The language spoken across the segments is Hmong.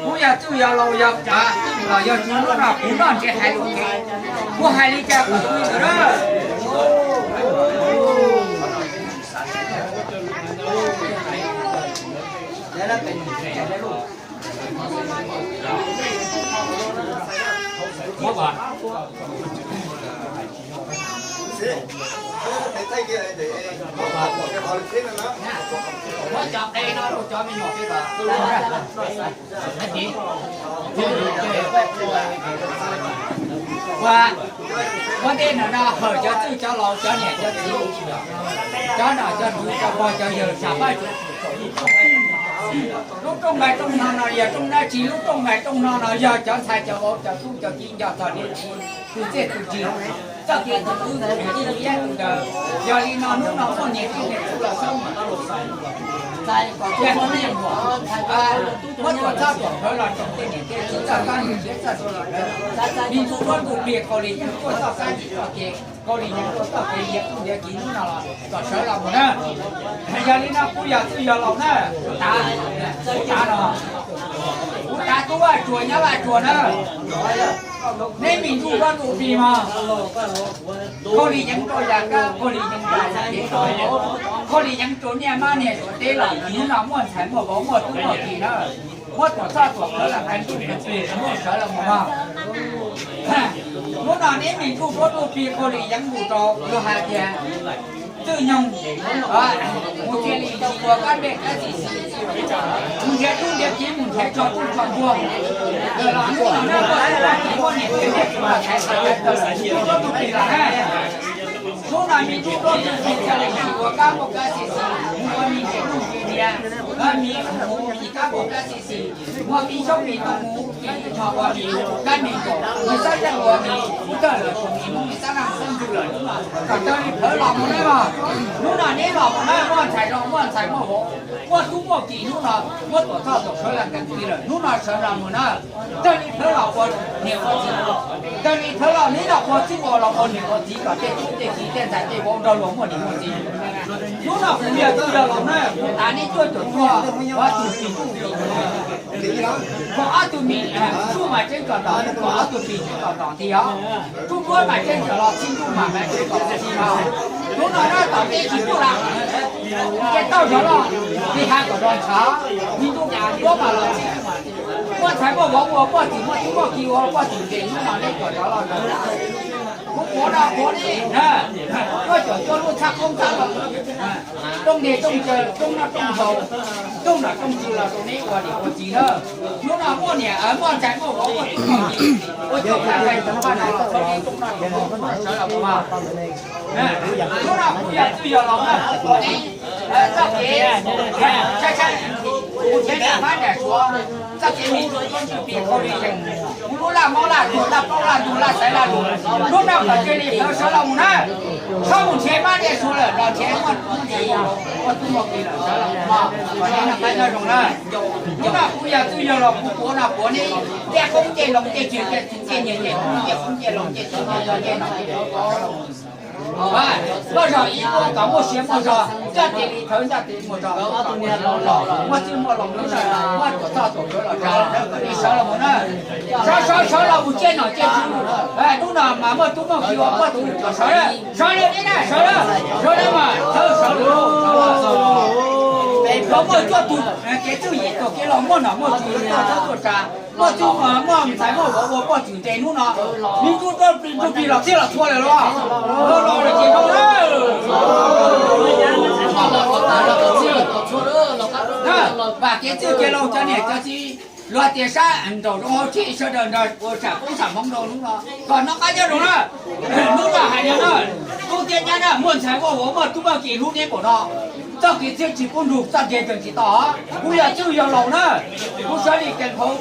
Kuv yog txwj yog laus yog kuv los yog tsis muaj no kuv noj ntshe hais lus, kuv hais li cas kuv tsis ntawd na. Ua, ua ntej no no hawm cov txwj cov laus, cov niam cov txiv, cov nom cov tswv, cov pog cov yawg, sam pab tsuav lub rooj nqaij rooj no no yog rooj dab tsi? Lub rooj nqaij rooj no no yog cov ntxhais cov vauv cov tub cov kiv nco txog niam txiv tus txiaj tus ntsig, txoj kev tus ub tus no ib yam tus ntawd. Yog li no hnub no muaj niam tij niam tub los xoob, muab tuam txhab tuam qhawv los tsoom tej niam tej txiv txoj kab ntshiab txoj sim lawm. Me ntsuj duab ntuj plig Kaus Lim yeej tuaj txoj kab ntim txoj kev, Kaus Lim yeej tuaj txoj kev ntiav tub ntiav kiv hnub no los kom sawv los mus na. Yog li no kuv yog txwj yog laus na, kuv tav, kuv tav no, kuv tav tub Vaj Tsuas nyab Vaj Tsuas na. Neb me ntsuj duab ntuj plig mas Kaus Lim yeej rau yam kab, Kaus Lim yeej rau yam kev, Kaus Lim yeej rau niaj mab niaj suav teb los hnub no muaj ntxhais muaj vauv muaj tub muaj kiv na, muab tuam txhab tuam qhawv los qee ntuj qee plig muab sawv los mus no. Hnub no neb me ntsuj duab ntuj plig Kaus Lim yeej mus rau luag hais tias Txwj Nyoog, mus cia li ntsis ua kab npej kab xis xis, mus nrhiav tub nrhiav kiv mus nrhiav tso tub tso nkuag. Los hnub no neb muaj tub muaj kiv muaj niam txiv muaj txiv los thaiv txhais tawm ntsuj duab ntuj plig los na. Hnub no me ntsuj duab ntuj plig cia li ntsis ua kab npej kab xis xis, mus ua me ntsis ntuj plig nrhiav, me mus ua me kab npej kab xis xis, ua me xyoob me ntoo mus ua me kab me nkaus, me xab yeej ua me ub tawg lawm tus me mus me xab naj xab ntswg lawm hnub no kom tawg li plhawv los mus na. Hnub no neb los mus na, muaj ntxhais zoo muaj ntxhais muaj vauv, muaj tub muaj kiv hnub no muab tuam txhab tuam qhawv los qee kiv lawm hnub no sawv los mus na. Tawg li plhawv los ua niam ua txiv, tawg li plhawv los neb los ua txwj ua laus ua niam ua txiv kom tej tub tej kiv tej ntxhais tej vauv nrog luag muaj niam muaj txiv. Hnub no kuv yog txwj yog laus na, kuv tav neb cuaj caum cuaj, ob tug plig, kaum ob tug me ntsuj mas tseeb tsom tom, kaum ob tug plig tseeb tsom tom tiag os. Ntsuj duab mas tseeb tsom los txhij ntuj mas mas tseeb tsom txhij no. Hnub no na tom teb tsis pub lawm, ces tau zov los, li has kom zov ntshav, me ntsuj duab mas los txhij ntuj mas. Muaj ntxhais muaj vauv ua poj txwm, muaj tub muaj kiv ua poj txwm ces hnub no neb kom zov los ntawd. Kuv puav no puav nej na, cuaj caum cuaj lub txhab qoob txhab loo, rooj ntiag rooj ntsaws, rooj noj rooj haus, rooj nom rooj tswv los rau neb ua niam ua txiv na. Hnub no muaj niam muaj ntxhais muaj vauv muaj tub muaj kiv, ua coob tag nrho cov paj no los rau neb rooj noj rooj haus, sawv los mus mas. Hnub no kuv yog txwj yog laus na, kuv pom neb txoj kev tshaib tshaib, kuv thiab niam hmab niam suav, txoj kev me ntsuj duab ntuj plig Kaus Lim yeej, kuv lub laj mob laj tuag laj plaub laj ntug laj xaiv laj lus, hnub no kom cia li plhawv sawv los mus na. Txhob mus nrhiav mab nrhiav suav lawm, los nrhiav muaj tub muaj kiv, muaj tub muaj kiv lawm sawv los mus mog, kom neb noj qab nyob zoo na. Hnub no kuv yog txwj yog laus kuv puav no puav neb ncej qoob ncej loo ncej tswv ncej txuv ncej nyiaj ncej kub ncej qoob ncej loo ncej tub ncej ncej no ncej tub ncej tshav los mus. Muaj zog ib muaj kom muaj sia muaj zog, nroj tis li thawv nroj tis muaj zog, muaj txwj muaj laus lub sij, muaj tuam txhoj tuam qhawv los tsa lawm kom neb sawv los mus na. Sawv sawv sawv los mus ciaj nom ciaj tswv. Hnub no mas muaj tub muaj kiv ua poj txwm kom sawv na. Sawv lawm neb na, sawv lawm, sawv lawm mas thawj sawv lawm. Peb muaj cuaj tug kev txwj yim tug kev laus muaj nom muaj tswv tuaj txhawb tuaj tsa, muaj tub muaj ntxhais muaj vauv ua poj txwm ntes hnub no, me ntsuj duab plig ntsuj plig los txhij los txhua lawm los, los los lawm ces zoo lawm. Vam kev txwj kev laus cov niam cov txiv, luag tias sab nraum zoov hauv tsev sawv daws nrog ua sam koob sam hmoov rau hnub no kom noj qab nyob zoo na. Hnub no hais tias na, tub thiab nyab na, muaj ntxhais muaj vauv muaj tub muaj kiv hlub neb npaum no, txoj kev txhiab tsis pub nrug, txoj kev teem tsis to. Kuv yog txwj yog laus na, kuv sawv li kees hauv,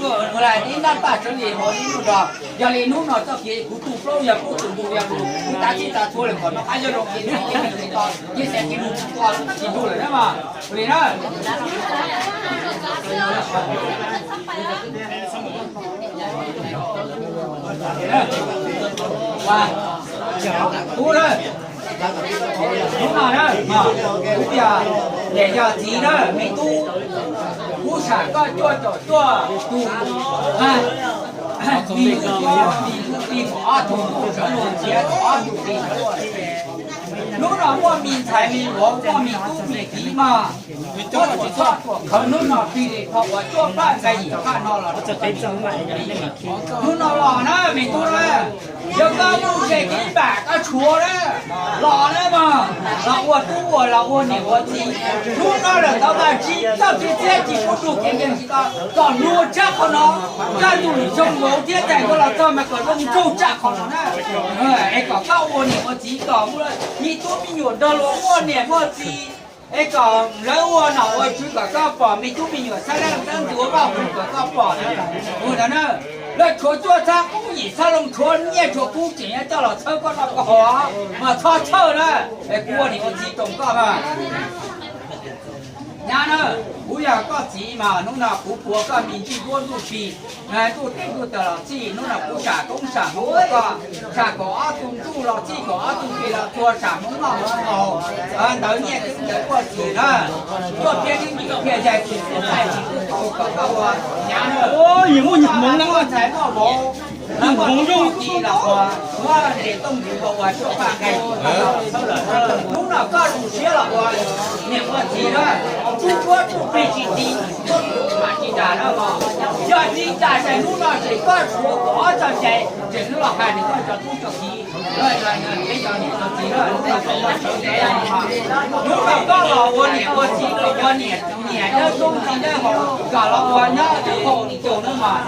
hais tib nab paj sawv li hauv ib lub zos. Yog li hnub no txoj kev kuv tu plaub yog kuv tus ntu yog kuv tav txhij tav txhua lawm kom noj qab nyob zoo, kev txhiab kev teem tsis to, kev txhiab kev nrug tsis to tsis nrug lawm na mas. Ua li na. Kuv na, kuv no na, kuv tias Ces yog txiv na, me tub, kuv sam koj cuaj caum cuaj tus, me tub, me tub tij, ob tug tub sawv luag txiav, ob tug tij sawv luag txiav. Hnub no muaj me ntxhais me vauv, muaj me tub me kiv mas, koj tsis txhob tuam khawv hnub no, tig li tho uas cuaj paj nqaij yim paj no los. Hnub no los na me tub na, yog koj muaj tsev kev npam koj tshuav na, los na mog, los ua tub ua los ua niam ua txiv. Hnub no lawm tau mas tsis txawj txiav txim pub tug kev nkees tsis tau kom luag tshaj qhov no. Koj tus lwm xyoo vauv thiab tais koj los txog mas kom zoo nraug tshaj qhov no na. Es kom koj ua niam ua txiv kom me tub me nyuam nrog luag muaj niam muaj txiv, es kom lawv ua nom ua tswv kom koj pom, me tub me nyuam xab leej xab ntxwv vaj huv kom koj pom na. Ua no na, lawv tshuav cuaj txhab qoob yim txhab loo, tshuav nyiaj tshuav kub tseem yuav coj los txhawb koj noj koj haus, mas txhob txhawj na. Es kuv ua niam ua txiv roos koj mas. Nyab na, kuv yog koj txiv mas hnub no kuv puav koj me ntsuj duab ntsuj plig, ntuj teb ntuj taws los txij, hnub no kuv sam koob sam hmoov rau koj, sam kaum ob tug ntsuj los txij, kaum ob tug plig los txhua, sam hmoov noj hmoov haus, ntawv nyiaj tub ntawv kuaj txhim na, tuaj phiab tib ntsis phiaj yaig tsis txuj txaij tsis txuj tau kom koj ua nyab na. Muaj ntxhais muaj vauv, muaj tub muaj kiv los ua, muaj ntes tooj ntxiv ua ua cuaj paj nqaij, hnub no koj zoo siab los ua niam ua txiv na, tub tuab tub plig tsis txiv, tub tub mam tsis tas na mog. Yog tsis tas ces hnub no ces koj tshuav kaum ob txoj cai, tseem los hais nws koj cov tub cov kiv. Hnub no koj los ua niam ua txiv los ua niam, niam nyob tub txiv nyob haus, kom los ua nyob haus caug na mog.